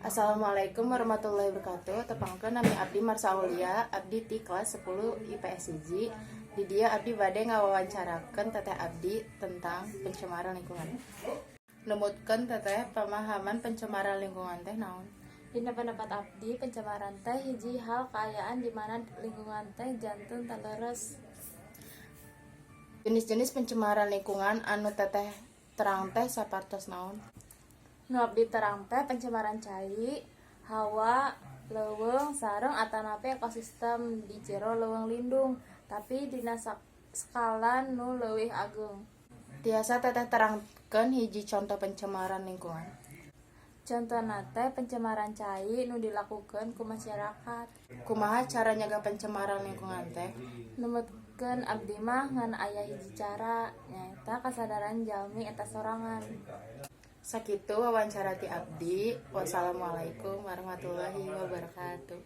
Assalamualaikum warahmatullahi wabarakatuh. Tepangkeun, nami abdi Marsa Aulia, abdi ti kelas 10 IPS 1. Di dieu abdi bade ngawawancarakeun teteh abdi tentang pencemaran lingkungan. Numutkeun teteh, pemahaman pencemaran lingkungan teh naon? Dina pendapat abdi, pencemaran teh hiji hal kaayaan di mana lingkungan teh janten teu leres. Jenis-jenis pencemaran lingkungan anu teteh terang teh sapertos naon? Nu abdi terang teh pencemaran cai, hawa, leuweung, sareng atanapi ekosistem di jero leuweung lindung, tapi dina skala nu leuwih ageung. Tiasa teteh terangkeun hiji contoh pencemaran lingkungan? Contona teh pencemaran cai nu dilakukeun ku masyarakat. Kumaha cara nyegah pencemaran lingkungan teh? Numutkeun abdi mah ngan aya hiji cara, nyaeta kasadaran jalmi eta sorangan. Sakitu wawancara ti abdi. Wassalamualaikum warahmatullahi wabarakatuh.